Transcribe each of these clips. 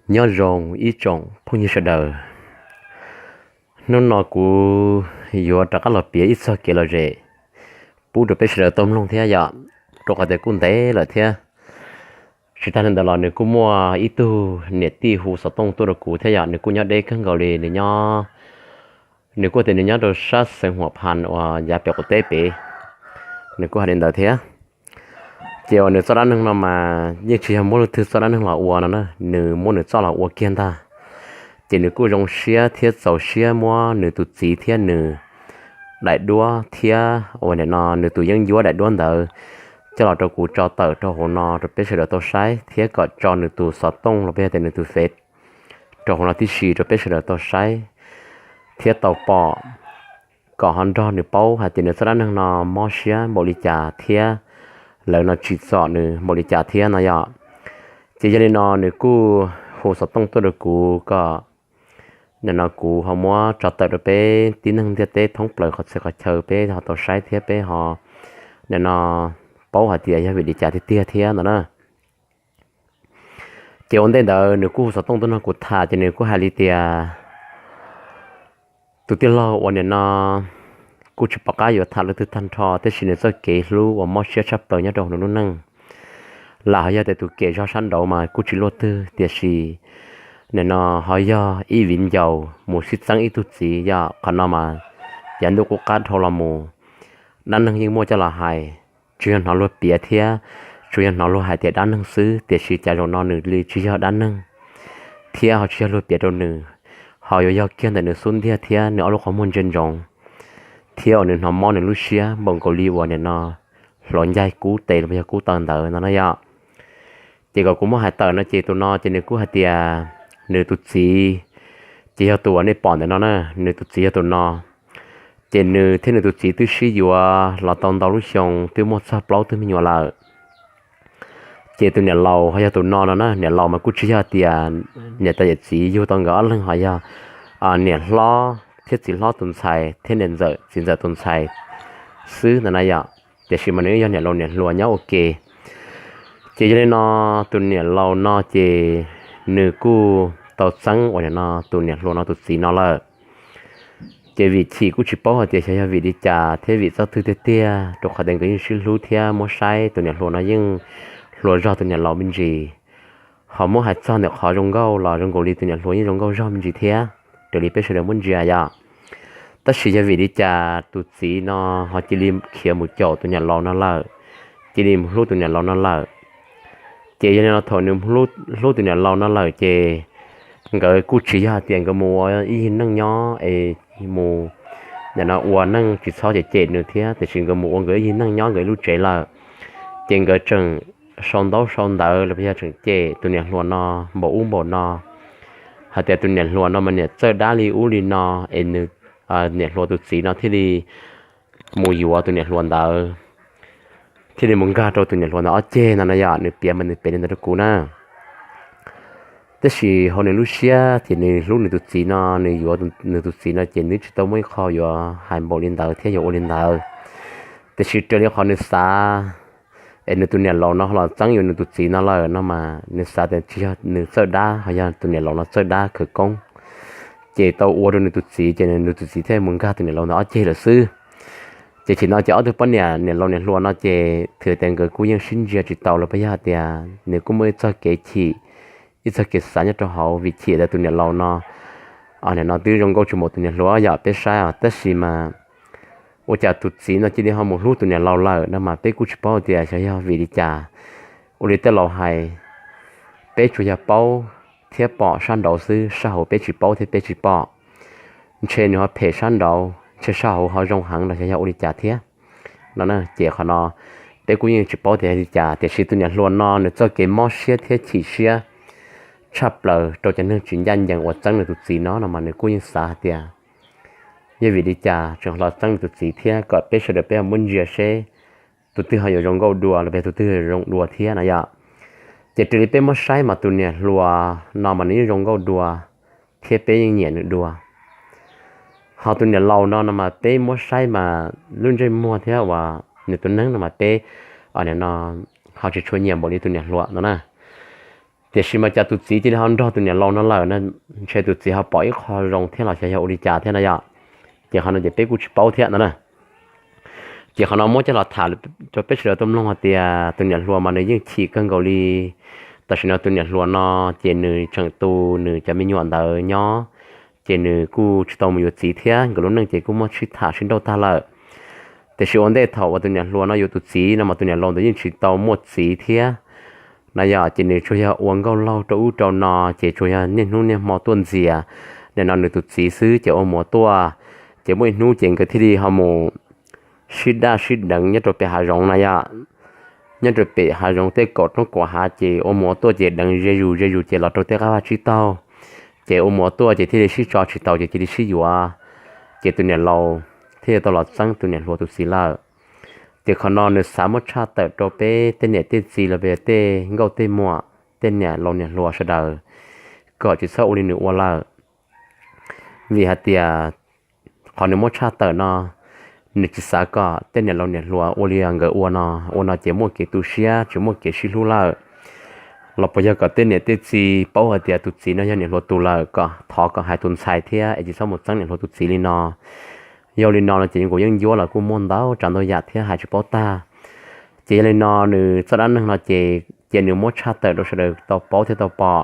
Nyob zoo ib tsoom phooj ywg sawv daws, hnub no kuv yuav rov qab los piav ib txog kev lom zem pub rau peb sawv daws tau mloog thiab yom, rau qhov tias kuj ntev lawm thiab. Tsis tas li ntawd los nws kuj muaj ib tug niam tij hu xov tooj tuaj rau kuv thiab yom, nws kuj nyob deb kawg nkaus li, nws nyob, nws kuj tias nws nyob rau sab xeev Huam Phas uas yav pem qaum teb pem, nws kuj hais li ntawd thiab. Ces uas nws txoj dab neeg no mas yeej tsis yog muab leej twg txoj dab neeg los ua no na, nws muab nws txoj los ua kiag ntag. Ces nws kuj zoo siab thiab txaus siab muab nws tus txiv thiab nws daim duab thiab uas nim no nws tus yeeb ncuab daim duab ntawd coj los rau kuv tso tawm rau hauv no rau peb sawv daws tau saib thiab kom tso nws tus xov tooj los yog tias nws tus fev rau hauv no tib si rau peb sawv daws tau saib thiab tau pom, kom ho nrog nws paub hais tias nws txoj dab neeg no mob siab npaum li cas thiab lawv no tsim txom nws npaum li cas thiab no yom. Ces yog li no nws kuj hu xov tooj tuaj rau kuv kom nim no kuv ho muab tso tawm rau peb tib neeg ntiaj teb thoob plaws qhov txhia qhov chaw peb ho tau saib thiab peb ho nim no paub hais tias yog vim li cas tiag tiag thiab no na. Ces ua ntej ntawd nws kuj hu xov tooj tuaj nrog kuv tham ces nws kuj hais li tias, tus tij laug uas nim no kuj tsis pom qab yuav tham leej twg tag nrho, tiam sis nws txoj kev hlub uas mob siab tshaj plaws nyob rau hauv nws lub neej, lam ho yog tias tus kem zog sab nraud mas kuj tsis luaj twg, tiam sis nim no ho yog ib viv ncaus mus sib txeeb ib tug txiv yom. Qhov no mas yav ntuj qub qab dhau los mus dab neeg yeej muaj coj los hais, tsuas yog hnov luag piav thiab tsuas yog hnov luag hais tias dab neeg xwb, tiam sis cas zaum no nws li tsis yog dab neeg thiab ho tsis yog luag piav rau nws, ho yuav yog kiag ntawm nws xub ntiag thiab nws ob lub qhov muag ntsia ntsoov thiab uas nws hnov mob nws lub siab npaum nkaus li uas nim no hluav ncaig kub tes los yog kub taw ntawd no na yom. Ces kom kuv muab hais tawm no ces tus no ces nws kuj hais tias nws tus txiv ces yog tus uas nej pom ntawm no na, nws tus txiv yog tus no. Ces nws thiab nws tus txiv twb sib yuav los tau ntau lub xyoo twb muaj txog plaub tug me nyuam lawm. Ces tus niam laus ho yog tus no no na, niam laus mas kuj tsis yog tias niam tais yawm txiv yug tau nkawd ob leeg, ho yog niam hlob thiab txiv hlob tus ntxhais thiab niam ntxawm txiv ntxawm tus ntxhais xwb ntag na yom. Tiam sis mas nws yog niam laus niam hluas nyob ua ke. Ces yog li no tus niam laus no ces nws kuj tau txeeb uas nim no tus niam hluas no tus txiv no lawm. Ces vim chim kuj tsis paub hais tias xyov yog vim li cas thiab vim txoj twg tiag tiag, rau qhov tias nkawd yeej sib hlub thiab muab saib tus niam hluas no yeej hluas zog tus niam laus me ntsis. Ho muab hais txog ntawm qhov zoo nkauj los zoo nkaus li tus niam hluas yeej zoo nkauj zog me ntsis thiab, raws li peb sawv daws muab ntsia yom. Tab sis yog vim li cas tus txiv no ho cia li khiav mus caum tus niam laus no lawm, cia li mus hlub tus niam laus no lawm. Ces yog li no thaum nws hlub tus niam laus no lawm ces nkawd kuj tsis yog hais tias nkawd mus ua ib yig neej nyob es mus nim no ua neej tsis txhob cem cem nws thiab, tiam sis nkawd mus ua nkawd ib yig neej nyob nkawd ib lub tsev lawm. Ces nkawd tseem sau ntaub sau ntawv los yog tseem cem tus niam hluas no npaum ub npaum no, hais tias tus niam hluas no mas niam txawj dab li ub li no, es nws, niam hluas tus txiv no thiaj li mus yuav tus niam hluas ntawd, thiaj li mus nkag rau tus niam hluas ntawd ob ceg no na yom. Nws piav mas nws piav li ntawd rau kuv na. Tab sis hauv nws lub siab ces nws hlub nws tus txiv no, nws yuav nws tus txiv no ces nws tsis tau muaj ib qho yuav hais npaum li ntawd thiab yuav ua li ntawd. Tiam sis raws li qhov nws xav es nws tus niam laus no ho los txeeb yuav nws tus txiv no lawm no mas nws xav tias tsis yog nws txawj dab, ho yog tus niam laus no txawj dab khawv koob, ces tau ua rau nws tus txiv, ces nws tus txiv thiaj mus nkag tus niam laus ntawd ob ceg lawm xwb. Ces thaum no ces ob tug poj niam niam laus niam hluas no ces thwm tias nkawd kuj yeej sib ntsia tsis tau los puas yog hais tias nws kuj muaj ib txoj kev chim, ib txoj kev xav nyob rau hauv, vim chim tias tus niam laus no, nim no twb zoo nkauj tsis npaum tus niam hluas yom, peb saib os. Tab sis mas ua cas tus txiv no cia li ho mus hlub tus niam laus lawm no mas peb kuj tsis paub tias xyov yog vim li cas. Ua li tej laus hais, peb tsuas yog paub thiab pom sab nraud xwb, sab hauv peb tsis paub thiab peb tsis pom. Ntshe nws ho phem sab nraud, ntshe sab hauv ho zoo heev los xyov yog ua li cas thiab no. Ces qhov no peb kuj yeej tsis paub tias li cas, tiam sis tus niam hluas no nws txoj kev mob siab thiab chim siab tshaj plaws rau cov neeg tsis ncaj ncees uas txeeb nws tus txiv no no mas nws kuj yeej xav hais tias yog vim li cas tseem los txeeb nws tus txiv thiab, kom peb sawv daws peb ho muab ntsia seb tus twg ho yuav zoo nkauj dua los yog tus twg zoo dua thiab no yom. Ces raws li peb muab saib mas tus niam hluas no mas nws yeej zoo nkauj dua thiab peb yeej nyiam nws dua. Ho tus niam laus no no mas peb muab saib mas lub ntsej muag thiab uas nws tus neeg no mas peb, nim no ho tsis tshua nyiam npaum li tus niam hluas no na. Tiam sis mas cas tus txiv cia li ho nrog tus niam laus no lawm na, ntshe tus txiv ho pom ib qho zoo thiab los xyov yog ua li cas thiab na yom. Ces qhov no ces peb kuj tsis paub thiab no na. Ces qhov no muab coj los tham rau peb sawv daws tau mloog hais tias tus niam hluas mas nws yeej chim kawg nkaus li. Tam sim no tus niam hluas no ces nws tseem tu nws cov me nyuam ntawd nyob, ces nws kuj tsis tau mus yuav txiv thiab, nkawd lub neej ces kuj muab sib tham sib nrauj tag lawm. Tiam sis ua ntej thaum uas tus niam hluas no yuav tus txiv no mas tus niam laus ntawd yeej tsis tau muaj txiv thiab na yom. Ces nws tsuas yog ua nkauj laug rau ub rau no, ces tsuas yog niaj hnub niaj hmo tuaj ntxias nim no nws tus txiv xwb ces ua mus ua tuaj. Ces muaj ib hnub ces nkawd thiaj li ho mus sib daj sib deev nyob rau pem hav zoov na yom. Nyob rau pem hav zoov tej kaum roob kaum hav ces ua mus ua tuaj ces deev ze zus ze zus ces los rau tej qab vaj tsib taug. Ces ua mus ua tuaj ces thiaj li sib tso tsis taus ces cia li sib yuav. Ces tus niam laus thiaj li tau los txeeb tus niam hluas tus txiv lawm. Ces qhov no nws xav muab tshaj tawm rau peb tej niam tej txiv los yog tej nkauj tej muam, tej niam laus niam hluas sawv daws kom tsis txhob ua li nws ua lawm. Vim hais tias qhov nws muab tshaj tawm no, nws tsis xav kom tej niam laus niam hluas ua li nkawd ua no, ua no ces muaj kev tu siab tsis muaj kev sib hlub lawm. Los puas yog kom tej niam tej txiv paub hais tias tus txiv no yog niam hluas tus lawm kom thov kom hais tus ntxhais thiab es tsis txhob mus txeeb niam hluas tus txiv li no. Yog li no no ces nkaus yeej ncuab los kuj muaj ntau tsav ntau yam thiab hais tsis paub tag. Ces yog li no nws txoj dab neeg no ces cia nws muab tshaj tawm rau sawv daws tau paub thiab tau pom,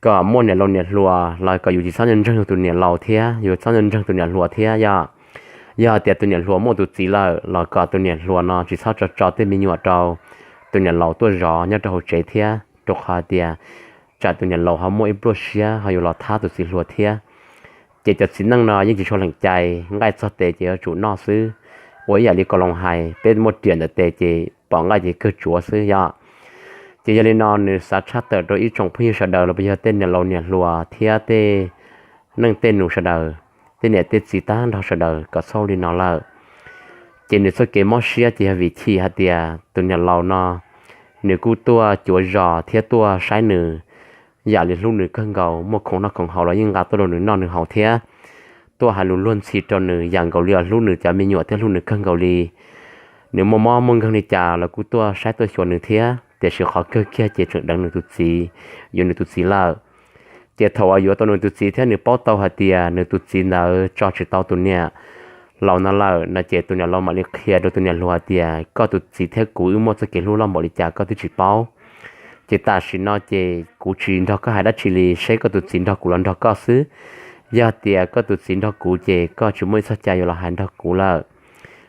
kom muaj niam laus niam hluas los kom yus tsis txhob ntseeg tus niam laus thiab yus txhob ntseeg tus niam hluas thiab yom. Yog tias tus niam hluas muaj tus txiv lawm los kom tus niam hluas no tsis txhob tso tso tej me nyuam rau tus niam laus tuaj zov nyob rau hauv tsev thiab, rau qhov tias tsam tus niam laus ho muaj ib pluaj siab ho yuav los thab tus txiv hluas thiab. Ces cov txiv neej no yeej tsis tshua lees cai, nqaij txog tes ces yuav tsum noj xwb. Ua ib yam li Kaus Loos hais, peb muaj riam ntawm tes ces pom nqaij ces kawg tsuav xwb yom. Ces yog li no nws xav tshaj tawm rau ib tsoom phooj ywg sawv daws los puas yog tej niam laus niam hluas thiab tej neej tej nus sawv daws, tej niam tej txiv tag nrho sawv daws kom txhob ua li no lawm. Ces nws txoj kev mob siab ces yog vim chim hais tias tus niam laus no nws kuj tuaj cuav zos thiab tuaj saib nws, yam li hlub nws kawg nkaus, muaj khoom noj khoom haus los yeej nqa tuaj rau nws noj nws haus thiab, tuaj hais lus luag ntxhi rau nws yam nkaus li uas hlub nws cov me nyuam thiab hlub nws kawg nkaus li. Nws muaj mob muaj nkeeg li cas los kuj tuaj saib tuaj xyuas nws thiab, tiam sis qhov kawg kiag ces tseem deev nws tus txiv, yuav nws tus txiv lawm. Ces thaum uas yuav tau nws tus txiv thiab nws paub tau hais tias nws tus txiv ntawd tso tsis tau tus niam laus no lawm no ces tus niam laus mam li qhia rau tus niam hluas hais tias koj tus txiv thiab kuv wb muaj txoj kev hlub loj npaum li cas koj twb tsis paub. Ces tam sim no ces kuv tsis nrog koj hais dab tsi li, seb koj tus txiv nrog kuv los nrog koj xwb. Yog tias koj tus txiv nrog kuv ces koj tsis muaj ib txoj cai yuav los hais nrog kuv lawm.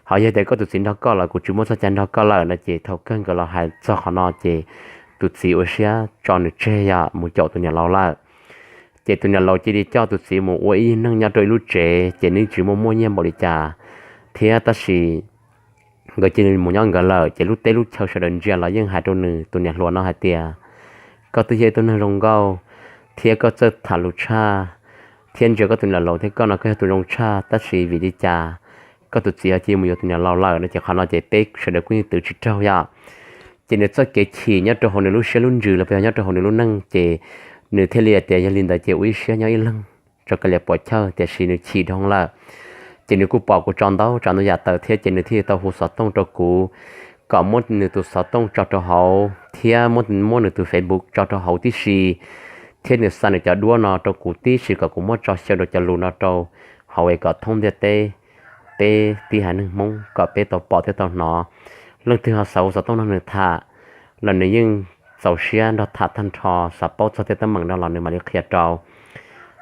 Ho yog tias koj tus txiv nrog koj los kuv tsis muaj txoj cai nrog koj lawm no ces thaum kawg nkawd los hais txog qhov no ces tus txiv ua siab tso nws tseg yom, mus caum tus niam laus lawm. Ces tus niam laus cia li coj tus txiv mus ua ib neeg nyob rau ib lub tsev, ces nws tsis muaj muaj nyiaj npaum li cas thiab, tab sis nkawd cia li mus nyob nkawd lawm. Ces lub teb lub chaw sawv daws ntsia los yeej hais rau nws tus niam hluas no hais tias koj twb yog ib tug neeg zoo nkauj thiab koj txawj tham lus tshaj, thiab ntsia koj tus niam laus thiab koj no koj yog tus zoo tshaj, tab sis vim li cas koj tus txiv ho cia li mus yuav tus niam laus lawm no ces qhov no ces peb sawv daws kuj yeej twv tsis raug yom. Ces nws txoj kev chim nyob rau hauv nws lub siab lub ntsws los puas yog nyob rau hauv nws lub neej ces nws thiaj li tias yog li ntawd ces ua ib siab nyob ib leeg tso kav liam puam chawj, tiam sis nws chim dhau lawm. Ces nws kuj pom kuv tso ntau tsav ntau yam tawm thiab ces nws thiaj li tau hu xov tooj rau kuv kom muab nws tus xov tooj tso rau hauv thiab muab, muab nws tus Facebook tso rau hauv tib si, thiab nws xa nws cov duab no rau kuv tib si kom kuv muab tso xyaw rau cov lus no rau hauv es kom thoob ntiaj teb peb tib haiv neeg Hmoob kom peb tau pom thiab tau hnov. Leej twg ho xav hu xov tooj nrog nws tham los nws yeej txaus siab nrog tham tag nrho, xav paub txog tej teeb meem no los nws mam li qhia rau.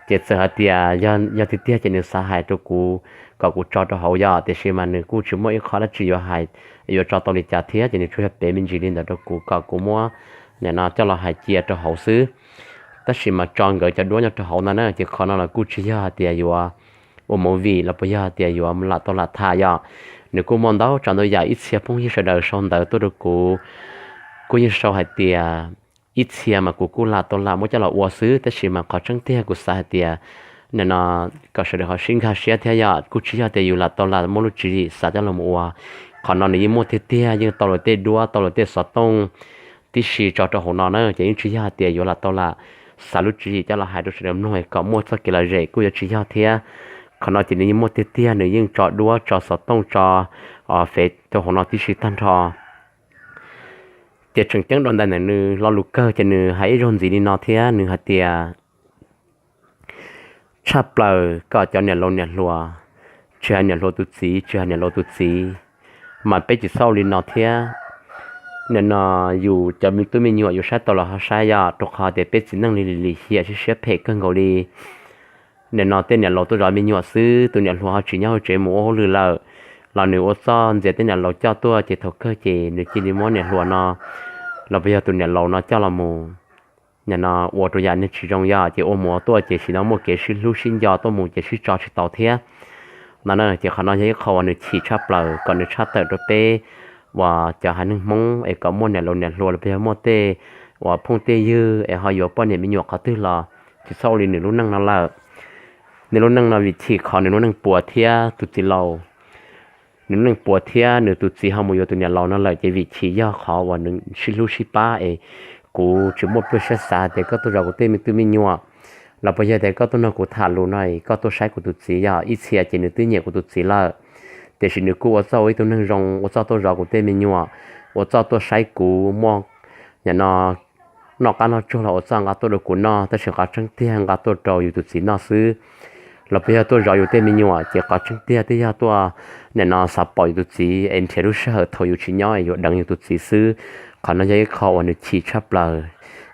Ces txawm hais tias yog, yog tiag tiag ces nws xav hais rau kuv kom kuv tso rau hauv yom, tiam sis mas nws kuj tsis muaj ib qho dab tsi yuav hais, yuav tso tau li cas thiab, ces nws tsuas yog piav me ntsis li ntawd rau kuv kom kuv muab nim no coj los hais cia rau hauv xwb. Tab sis mas tso nkawd cov duab nyob rau hauv no na, ces qhov no los kuj tsis yog hais tias yuav ua movie los puas yog hais tias yuav lam tau lam tham yom. Nws kuj muaj ntau tsav ntau yam, ib txhia phooj ywg sawv daws sau ntawv tuaj rau kuv, kuj yeej sau hais tias ib txhia mas kuv kuj lam tau lam muab coj los ua xwb, tab sis mas qhov tseeb tiag kuv xav hais tias nim no kom sawv daws ho sib nkag siab thiab yom, kuj tsis yog tias yus lam tau lam muaj lub tswv yim xav coj los ua. Qhov no nws yeej muaj tiag tiag, yeej tau lawv tej duab tau lawv tej xov tooj tib si tso rau hauv no na, ces yeej tsis yog hais tias yuav lam tau lam xav lub tswv yim coj los hais rau sawv daws mloog kom muaj txoj kev lom zem, kuj yuav tsis yog thiab. Qhov no ces nws yeej muaj tiag tiag, nws yeej tso duab tso xov tooj tso fev rau hauv no tib si tag nrho. Ces tseem ceeb rau ntawm nws lo lus kawg ces nws hais ib zaug ntxiv li no thiab nws hais tias, tshaj plaws kom cov niam laus niam hluas, tsis hais niam hluas tus txiv tsis hais niam laus tus txiv, mas peb tsis txhob ua li no thiab. Nim no yus cov me tub me nyuam yus saib tau los ho saib yom, rau qhov tias peb txiv neej li lim hiam siab siab phem kawg nkaus li. Nim no tej niam laus tuaj zov me nyuam xwb, tus niam hluas ho tsis nyob hauv tsev mus ua hauj lwm lawm, los nws ua txuj ntxias tej niam laus coj tuaj ces thaum kawg ces nws cia li muab niam hluas no los puas yog tus niam laus no coj los mus, nim no ua rau yam neeg tsis zoo yom, ces ua mus ua tuaj ces sim no muaj kev sib hlub sib nco tuaj mus ces sib tso tsis tau thiab. No ces qhov no yog ib qho uas nws chim tshaj plaws kom nws tshaj tawm rau peb uas cov haiv neeg Hmoob es kom muaj niam laus niam hluas los puas yog muaj tej uas phooj tej ywg es ho yuav poj niam me nyuam qhov twg los tsis txhob ua li nws lub neej no lawm. Nws lub neej no vim chim qhov nws lub neej puas thiab tus txiv laus, nws lub neej puas thiab nws tus txiv ho mus yuav tus niam laus no lawm ces vim chim yog qhov uas nws sib hlub sib pab es kuv tsis muaj pluaj siab xav tias koj tuaj zov kuv tej me tub me nyuam los puas yog tias koj tuaj nrog kuv tham lus no es koj tuaj saib kuv tus txiv yog ib txhia ces nws twb nyiam kuv tus txiv lawm. Tiam sis nws kuj ua txuj ua ib tug neeg zoo, ua txuj tuaj zov kuv tej me nyuam, ua txuj tuaj saib kuv muaj, nim no noj qab noj tsuag los ua txuj nqa tuaj rau kuv noj, tab sis qhov tseeb tiag nqa tuaj rau yus tus txiv noj xwb. Los puas yog tuaj zov yus tej me nyuam ces qhov tseeb tiag twb yog tuaj, nim no xav pom yus tus txiv es nrhiav lub sij hawm thaum yus tsis nyob es yuav deev yus tus txiv xwb. Qhov no yog ib qho uas nws chim tshaj plaws,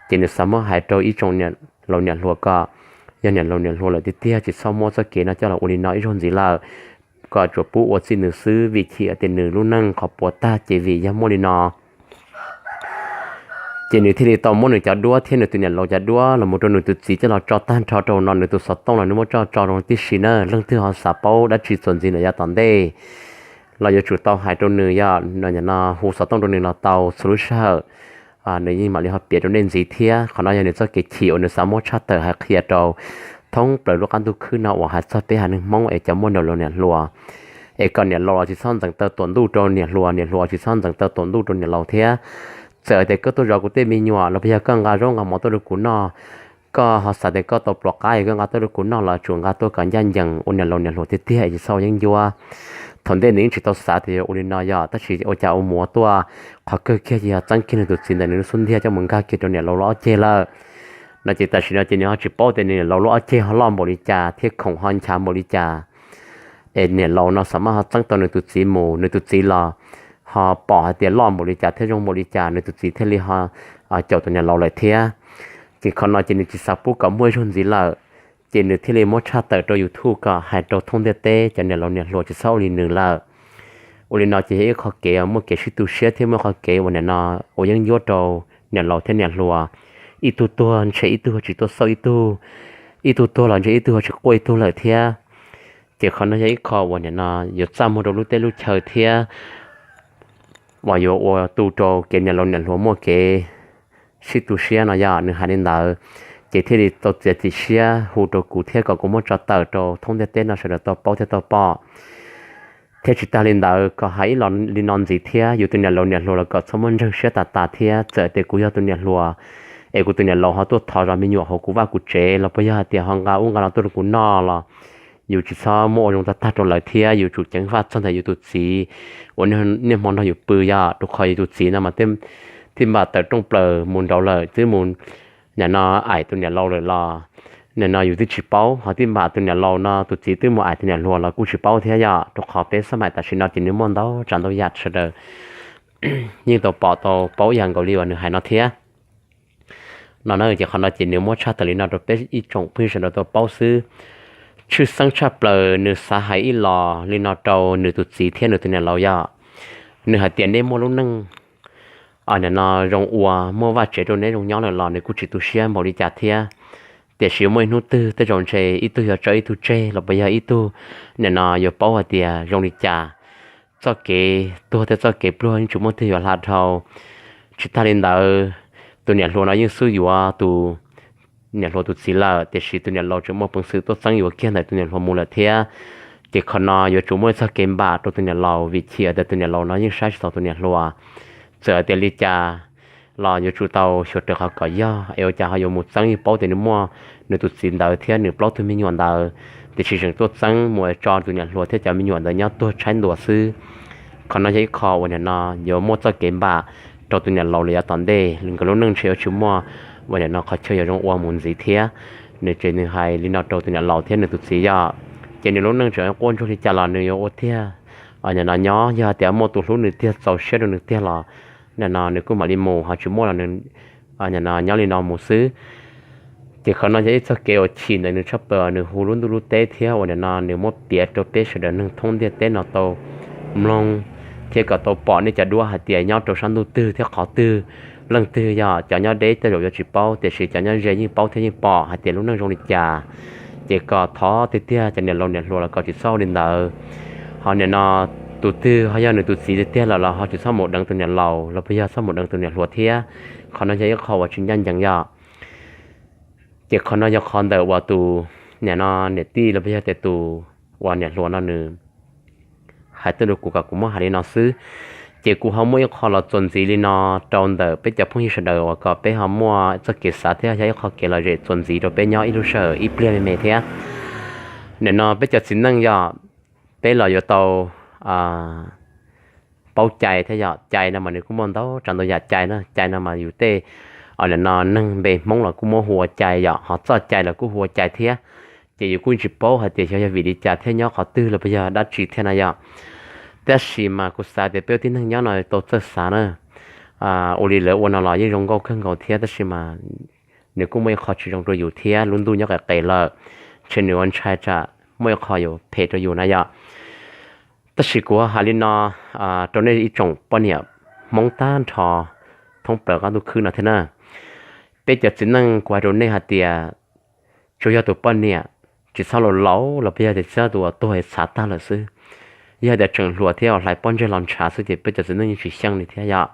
ces nws xav muab hais rau ib tsoom niam laus niam hluas kom yog niam laus niam hluas lawm tiag tiag tsis txhob muab txoj kev no coj los ua li no ib zaug ntxiv lawm, kom tsuas pub ua txij nws xwb vim chim tias nws lub neej qhov puas tag ces vim yog muaj li no ces nws thiaj li tau muab nws cov duab thiab nws tus niam laus cov duab los mus rau nws tus txiv coj los tso tag nrho rau no, nws tus xov tooj los nws muab tso tso rau tib si na. Leej twg ho xav paub dab tsi txuas ntxiv ntawm yav tom ntej los yuav tsum tau hais rau nws yom, no hu xov tooj rau nws los tau txhua lub sij hawm. Nws yeej mam li ho piav rau nej ntxiv thiab. Qhov no yog nws txoj kev chim uas nws xav muab tshaj tawm hais qhia rau thoob plaws lub qab ntuj khwb no uas hais txog peb haiv neeg Hmoob es cov muaj niam laus niam hluas, es kom niam laus los tsis txhob ntxeev taw tuam ntuj rau niam hluas, niam hluas tsis txhob ntxeev taw tuam ntuj rau niam laus thiab. Txawm tias koj tuaj zov kuv tej me nyuam los puas yog koj nqa zaub nqa mov tuaj rau kuv noj, koj ho xav tias koj tau pluas qab es koj nqa tuaj rau kuv noj los tsuas nqa tuaj kom ncaj ncees ua niam laus niam hluas tiag tiag es tsis txhob ua yeeb ncuab. Thaum ntej nws yeej tsis tau xav tias yuav ua li no yom, tab sis ua cas ua mus ua tuaj qhov kawg kiag ces yog txeeb kiag nws tus txiv ntawm nws lub xub ntiag coj mus nkag kiag rau niam laus lub ob ceg lawm. No ces tam sim no ces nws ho tsis paub tias nws niam laus lub ob ceg ho loj npaum li cas thiab khoom ho nchav npaum li cas, es niam laus no xav mas ho txeeb tau nws tus txiv mus, nws tus txiv los ho pom hais tias loj npaum li cas thiab zoo npaum li cas, nws tus txiv thiaj li ho caum tus niam laus lawm thiab. Ces qhov no ces nws tsis xav pub kom muaj ib zaug ntxiv lawm, ces nws thiaj li muab tshaj tawm rau YouTube kom hais rau thoob ntiaj teb cov niam laus niam hluas tsis txhob ua li nws lawm. Ua li no ces yog ib qho kev muaj kev sib tu siab thiab muaj qhov kev uas nim no ua yeeb ncuab rau niam laus thiab niam hluas. Ib tug tuag ntshe ib tug tsis tuaj xauj ib tug, ib tug tuag los ntshe ib tug tsis quaj ib tug lawm thiab. Ces qhov no yog ib qho uas nim no yuav txaj muag rau lub teb lub chaw thiab uas yuav ua tu rau kev niam laus niam hluas muaj kev sib tu siab no yog nws hais li ntawd, ces thiaj li tau txiav txim siab hu rau kuv thiab kom kuv muab tso tawm rau thoob ntiaj teb no sawv daws tau paub thiab tau pom. Thiab tsis tag li ntawd kom hais ib los li no ntxiv thiab, yus tus niam laus niam hluas los kom txhob muab ntseeg siab tas tas thiab. Txawm tias kuv yog tus niam hluas es kuv tus niam laus ho tuaj thov zov me nyuam hauv kuv vaj kuv tsev los puas yog hais tias ho nqa ub nqa no tuaj rau kuv noj los yus tsis txhob muab ua zoo tag tag rau lawv thiab yus tsum ceev faj txog ntawm yus tus txiv uas niaj hmo nrog yus pw yom, rau qhov yus tus txiv no mas thiaj npam tawm rooj plaws mus nraud lawm twb mus nim no aim tus niam laus lawm los nim no yus twb tsis paub, ho thiaj npam tus niam laus no tus txiv twb mus aim tus niam hluas los kuj tsis paub thiab yom. Rau qhov peb xab maim tam sim no ces nws muaj ntau tsav ntau yam sawv daws yeej tau pom tau paub ib yam nkaus li uas nws hais no thiab. No na ces qhov no ces nws muab tshaj tawm li no rau peb ib tsoom phooj ywg sawv daws tau paub xwb. Tshwj xeeb tshaj plaws nws xav hais ib los li no rau nws tus txiv thiab nws tus niam laus yog, nws hais tias neb muaj lub neej nim no zoo ua muaj vaj tsev rau neb zoo nyob lawm los nws kuj tsis tu siab npaum li cas thiab. Tiam sis muaj ib hnub twg tej zaum ntshe ib tug yuav tso ib tug tseg los puas yog ib tug nim no yuav paub hais tias zoo li cas. Txoj kev tuag thiab txoj kev pluag yeej tsis muaj twg yuav hla dhau. Tsis tag li ntawd, tus niam hluas no yeej xub yuav tus niam hluas tus txiv lawm, tiam sis tus niam laus tseem muaj peev xwm tuaj txeeb yuav kiag ntawm tus niam hluas mus lawm thiab. Ces qhov no yuav tsum muaj txoj kev npam rau tus niam laus vim chim tias tus niam laus no yeej saib tsis taus tus niam hluas. Txawm tias li cas los yuav tsum tau xyuas raws qhov kom yog, es ua cas ho yuav mus txeeb, yeej paub tias nws muaj nws tus txiv ntawd thiab nws plaub tug me nyuam ntawd, tiam sis tseem tuaj txeeb mus tso tus niam hluas thiab cov me nyuam ntawd nyob tuag tshaib ntua xwb. Qhov no yog ib qho uas nim no yuav muaj txoj kev npam rau tus niam laus lawm yav tom ntej, nkawd lub neej ntshe yuav tsis muaj uas nim no qhov chaw yuav zoo ua mus ntxiv thiab. Nws ces nws hais li no rau tus niam laus thiab nws tus txiv yom. Ces nws lub neej tseem quaj ntsuag li cas los nws yuav ua tiag. Nim no nyob yog tias muaj tus hlub nws tiag txaus siab rau nws tiag los nim no nws kuj mam li mus, ho tsis muaj los nws nim no nyob li no mus xwb. Ces qhov no yog ib txoj kev uas chim ntawm nws tshaj plaws, nws hu lub ntuj lub teb thiab uas nim no nws muab piav rau peb sawv daws neeg thoob ntiaj teb no tau mloog thiab kom tau pom nej cov duab hais tias nyob rau sab ntuj twg thiab qhov twg, leej twg yog cov nyob deb tej zaum yuav tsis paub, tiam sis cov nyob ze yeej paub thiab yeej pom hais tias lub neej zoo li cas. Ces kom thov tiag tiag cov niam laus niam hluas los kom tsis txhob ua li ntawd. Ho nim no tus twg ho yog nws tus txiv tiag tiag lawm los ho tsis txhob mus deev tus niam laus los puas yog txhob mus deev tus niam hluas thiab. Qhov no yog ib qho uas tsis ncaj ncees yom. Ces qhov no yog qhov ntawm uas tus nim no niam tij los puas yog tias tus uas niam hluas no nws hais tuaj rau kuv kom kuv muab hais li no xwb. Ces kuv ho muaj ib qho los txuas ntxiv li no rau ntawm peb cov phooj ywg sawv daws uas kom peb ho muaj txoj kev xav thiab yog ib qho kev lom zem txuas ntxiv rau peb nyob ib lub sij hawm ib pliag me me thiab. Nim no peb cov txiv neej yog peb los yuav tau paub cai thiab yom. Cai no mas nws kuj muaj ntau tsav ntau yam cai na. Cai no mas yus tej, nim no neeg npe Hmoob los kuj muab hu ua cai yom, ho txoj cai los kuj hu ua cai thiab. Ces yus kuj tsis paub hais tias xyov yog vim li cas thiab nyob qhov twg los puas yog dab tsi thiab na yom. Tab sis mas kuv xav tias peb ua tib neeg nyob no tau txawj xav na. Ua li lawv ua no los yeej zoo nkauj kawg nkaus thiab, tab sis mas nws kuj muaj ib qho tsis zoo rau yus thiab, lub ntuj nyob qis qis lawm, ntshe nws ua ntshai tsam muaj ib qho yuav phem rau yus na yom. Tab sis kuv hais li no rau nej ib tsoom poj niam Hmoob tag nrho thoob plaws qab ntuj khwb no thiab na. Peb cov txiv neej kuv hais rau nej hais tias tsuas yog tus poj niam tsis txhob laus laus los puas yog tias txhob tus uas tuag es txhav tag lawm xwb. Yog tias tseem hluas thiab uas hlais pob ntseg los ntshav xwb ces peb cov txiv neej yeej tsis xyeej li thiab yom.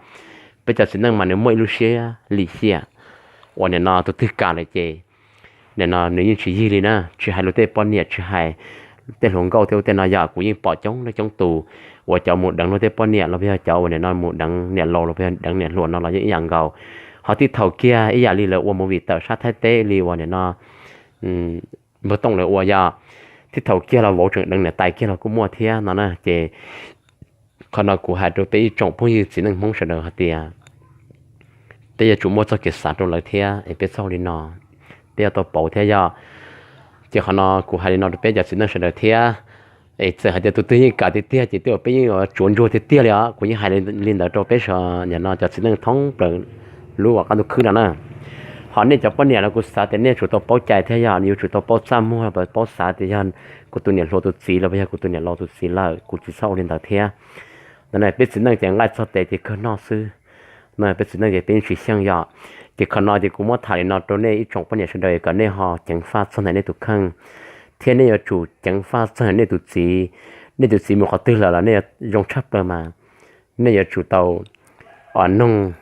Peb cov txiv neej mas nws muaj ib lub siab lim hiam uas nim no tus twg kam lawm ces nim no nws yeej tsis yig li na, tsis hais luag tej poj niam, tsis hais tej hluas nkauj thiab ua tej no yom. Kuv yeej pom coob leej coob tus uas cov mus deev luag tej poj niam los puas yog cov uas nim no mus deev niam laus los puas yog deev niam hluas no los yeej ib yam nkaus. Ho tib thaum kiag ib yam li lawv ua movie tawm sab Thaib teb li uas nim no npawg Tooj lawv ua yom, tib thaum kiag los vauv tseem deev niam tais kiag los kuj muaj thiab no na. Ces qhov no kuv hais rau peb ib tsoom phooj ywg txiv neej Hmoob sawv daws hais tias peb yuav tsum muaj txoj kev xav rau lawv thiab es peb txhob li no, peb yuav tau pauv thiab yom. Ces qhov no kuv hais li no rau peb cov txiv neej sawv daws thiab. Es txawm hais tias tus twg yeej kam tiag tiag ces twb peb yeej tsuav ntsuag tiag tiag li os. Kuv yeej hais li ntawd rau peb sawv daws no cov txiv neej thoob plaws lub uas qab ntuj khwb no na. Ho nej cov poj niam los kuv xav tias nej yuav tsum tau paub cai thiab yog yuav tsum tau paub txaj muag, paub xav tias yog kuv tus niam hluas tus txiv los puas yog kuv tus niam laus tus txiv lawm, kuv tsis txhob ua li ntawd thiab. Ntawd na peb txiv neej ces nqaij txog tes ces kawg noj xwb. No peb txiv neej ces peb yeej tsis xyeej yom. Ces qhov no ces kuv muab tham li no rau nej ib tsoom poj niam sawv daws kom nej ho ceev faj txog ntawm nej tus kheej, thiab nej yuav tsum ceev faj txog ntawm nej tus txiv. Nej tus txiv mus qhov twg lawm los nej zoo tshaj plaws mas nej yuav tsum tau noog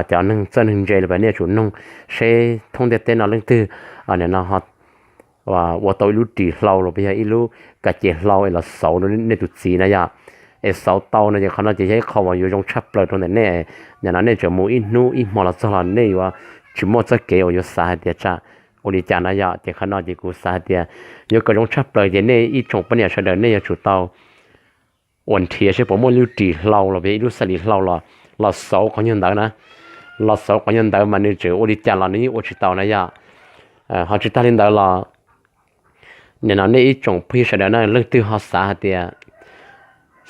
cov neeg txawj neeg ntse los nej yuav tsum noog seb thoob ntiaj teb no leej twg nim no ho ua tau ib lub ris hlau los puas yog ib lub kas ces hlau es los xauv rau nej tus txiv na yom. Es xauv tau no ces qhov no ces yog ib qho uas yuav zoo tshaj plaws rau ntawm nej. Nim no nej tseem mus ib hnub ib hmo los txog los nej yuav tsis muaj txoj kev uas yuav xav hais tias tsam ua li cas na yom. Ces qhov no ces kuv xav hais tias yuav kom zoo tshaj plaws ces nej ib tsoom poj niam sawv daws nej yuav tsum tau uas nrhiav seb puas muaj ib lub ris hlau los puas yog ib lub xab lis hlau los, los xauv qhov nyuag ntawd na. Los xauv qhov nyuag ntawd mas nws tseem ua li cas los nws yeej ua tsis tau na yom. Ho tsis tag li ntawd los nim no nej ib tsoom phooj ywg sawv daws na leej twg ho xav hais tias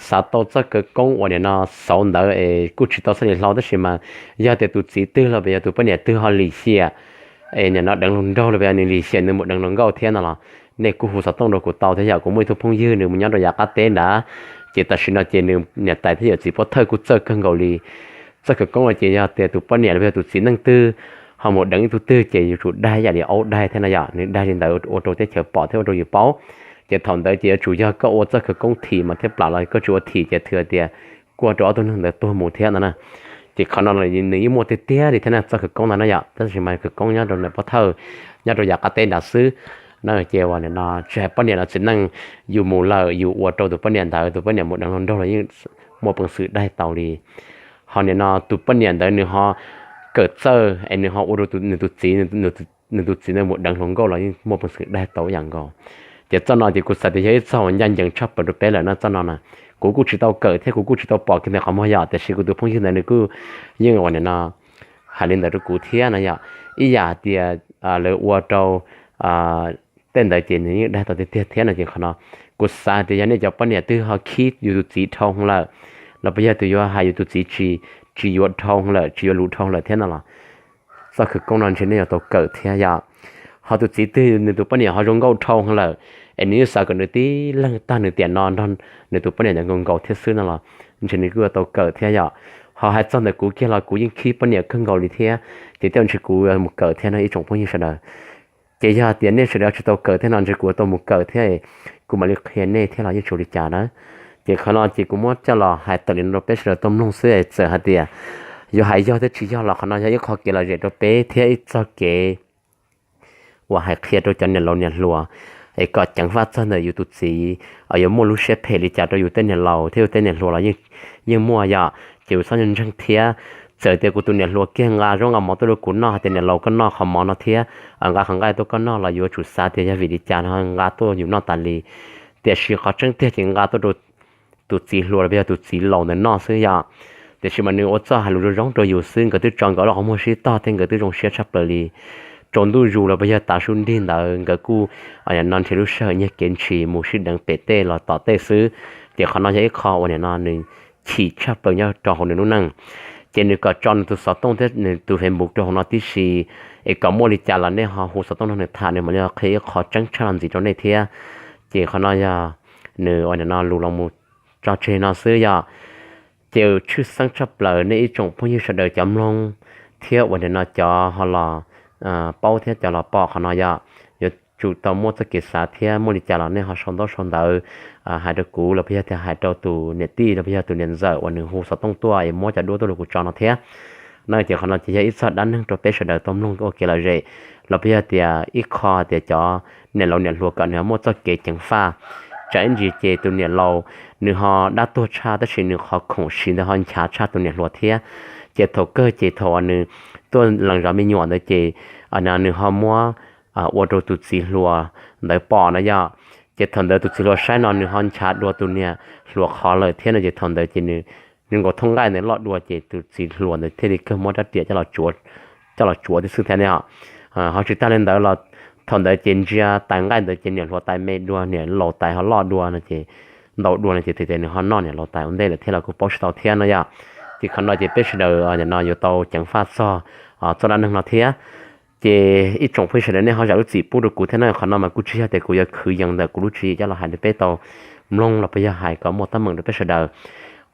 xav tau txoj khawv koob uas nim no xauv ntawd es kuj tsis tau xab lis hlau tab sis mas yog tias tus txiv twg los puas yog tus poj niam twg ho lim hiam es nim no deev hluas nraug los puas yog nws lim hiam nws mus deev hluas nkauj thiab no los nej kuj hu xov tooj rau kuv tau thiab yom. Kuv muaj ib tug phooj ywg nws mus nyob rau yav qab teb nrad, ces tam sim no ces nws niam tais thiab yawm txiv pov thawj kuj txawj kawg nkaus li. Txoj khawv koob no ces yog tias tus poj niam los puas yog tus txiv neej twg ho mus deev ib tug twg ces yuav tsum daig ib yam li aub daig thiab na yom. Nws daig li ntawd ua rau teb chaws pom thiab ua rau yus paub. Ces thaum ntawd ces yuav tsum yog koj ua txoj khawv koob thim mas thiaj plam los koj tsis ua thim ces thwm tias kuj ua rau ob tug neeg ntawd tuag mus thiab no na. Ces qhov no nws yeej muaj tiag tiag li thiab na txoj khawv koob ntawd na yom. Tab sis mas khawv koob nyob rau ntawm pov thawj nyob rau yav qab teb nrad xwb. Na ces uas nim no tsis hais poj niam los txiv neej, yus mus lawm yus ua rau tus poj niam ntawd, tus poj niam mus deev hluas nraug los yeej muaj peev xwm daig tau li. Ho nim no tus poj niam ntawd nws ho kawm txawj es nws ho ua rau nws tus txiv, nws tus txiv ntawd mus deev hluas nkauj los yeej muaj peev xwm daig tau ib yam nkaus. Ces txoj no ces kuv xav tias yog ib txoj uas ncaj ncees tshaj plaws rau peb lawm na txoj no na. Kuv kuj tsis tau kawm thiab kuv kuj tsis tau pom kiag ntawm qhov muag yom, tiam sis kuv tus phooj ywg ntawd nws kuj yeej ua nim no hais li ntawd rau kuv thiab no yom. Ib yam hais tias lawv ua rau tej ntawd ces nws yeej dag tau tiag tiag thiab no ces qhov no kuv xav tias yog nej cov poj niam twg ho khib yus tus txiv dhau lawm los puas yog tus yuav hais yus tus txiv tsis, tsis yuav dhau lawm, tsis yuav lus dhau lawm thiab no los txoj khawv koob no ntshe nej yuav tau kawm thiab yom. Ho tus txiv twg nws tus poj niam ho zoo nkauj dhau lawm, es nws yeej xav kom nws tib leeg tag nws tiam no nrog nws tus poj niam ntawd nkaus nkaus thiab xwb no los ntshe nws kuj yuav tau kawm thiab yom. Ho hais txog ntawm kuv kiag los kuv yeej khib poj niam kawg nkaus li thiab, ces tej zaum ntshe kuv yuav mus kawm thiab no ib tsoom phooj ywg sawv daws. Ces yog tias nej sawv daws tsis tau kawm thiab no ntshe kuv yuav tau mus kawm thiab, kuv mam li qhia nej thiab los yeej tsis ua li cas na. Ces qhov no ces kuv muab coj los hais tawm li no rau peb sawv daws tau mloog xwb, txawm hais tias yuav hais yog thiab tsis yog los qhov no yog ib qho kev lom zem rau peb thiab ib txoj kev uas hais qhia rau cov niam laus niam hluas es kom ceev faj txog ntawm yus tus txiv yuav muaj lub siab phem li cas rau yus tej niam laus thiab yus tej niam hluas los yeej muaj yom. Ces yus txhob ntseeg thiab. Txawm tias kuv tus niam hluas kiag nqa zaub nqa mov tuaj rau kuv noj hais tias niam laus koj noj qhov mov no thiab, nqa qhov nqaij tuaj koj noj los yuav tsum xav tias yog vim li cas no nqa tuaj yus noj tas li. Tiam sis qhov tseeb tiag ces nqa tuaj rau tus txiv hluas los yog tus txiv laus ntawd noj xwb yom. Tiam sis mas nws ua txoj hais lus zoo zoo rau yus xwb, nkawd twb tso nkawd ob lub qhov muag sib tog thiab nkawd twb zoo siab tshaj plaws li. Tsaus ntuj zus los puas yog tav su nrig ntawd nkawd kuj no nrhiav lub sij hawm nyiag kev ntshis mus sib deev pem tej los tom tej xwb. Ces qhov no yog ib qho uas nim no nws chim tshaj plaws nyob rau hauv nws lub neej. Ces nws kom tso nws tus xov tooj thiab nws tus Facebook rau hauv no tib si, es kom muaj li cas los nej ho hu xov tooj nrog nws tham nws mam li qhia ib qho tseeb tshaj los ntxiv rau nej thiab. Ces qhov no yog nws uas nim no lus los mus tso tseg no xwb yom. Ces tshwj xeeb tshaj plaws nej ib tsoom phooj ywg sawv daws cov mloog thiab uas nim no cov ho los paub thiab cov los pom qhov no yom, yuav tsum tau muaj txoj kev xav thiab muaj li cas los nej ho sau ntaub sau ntawv hais rau kuv los puas yog tias hais rau tus niam tij los puas yog tus niam ntxawm uas nws hu xov tooj tuaj es muab cov duab tuaj rau kuv tso no thiab. No ces qhov no ces yog ib txoj dab neeg rau peb sawv daws tau mloog ua kev lom zem los puas yog tias ib qho tias cov niam laus niam hluas kom nws ho muaj txoj kev ceev faj. Tsam ib ntsis ces tus niam laus nws ho dab tuag tshaj tab sis nws qhov khoom siv ntawd ho nchav tshaj tus niam hluas thiab. Ces thaum kawg ces thaum uas nws tuaj lees zov me nyuam ntawd ces nws ho muab ua rau tus txiv hluas ntawd pom na yom. Ces thaum ntawd tus txiv hluas saib no nws ho nchav dua tus niam hluas qhov lawm thiab no ces thaum ntawd ces nws nkaus thooj nqaij ntawd loj dua ces tus txiv hluas ntawd thiaj li kawg muab rab riam coj los tsuav tib xwb thiab ne. Ho tsis tag li ntawd los thaum ntawd ces ntsia tais nqaij ntawd ces niam hluas tais me dua niam laus tais ho loj dua no ces ntau dua no ces tias nws ho noj niam laus tais ua ntej lawm thiab los kuj paub tsis tau thiab no yom. Ces qhov no ces peb sawv daws no yuav tau ceev faj txog txoj dab neeg no thiab. Ces ib tsoom phooj ywg sawv daws nej ho zam lub txim pub rau kuv thiab na, qhov no mas kuj tsis yog tias kuv yuav khwv yees ntawm kuv lub tswv yim coj los hais rau peb tau mloog los puas yog hais kom muaj teeb meem rau peb sawv daws.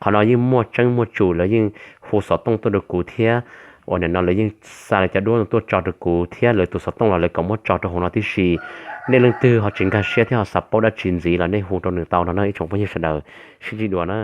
Qhov no yeej muaj tseeb muaj tsum, lawv yeej hu xov tooj tuaj rau kuv thiab uas nim no lawv yeej xa lawv cov duab tuaj tso rau kuv thiab lawv tus xov tooj los lawv kom muab tso rau hauv no tib si. Nej leej twg ho tsis nkag siab thiab ho xav paub dab tsi ntxiv los nej hu rau nws tau no na ib tsoom phooj ywg sawv daws, sib ntsib dua na.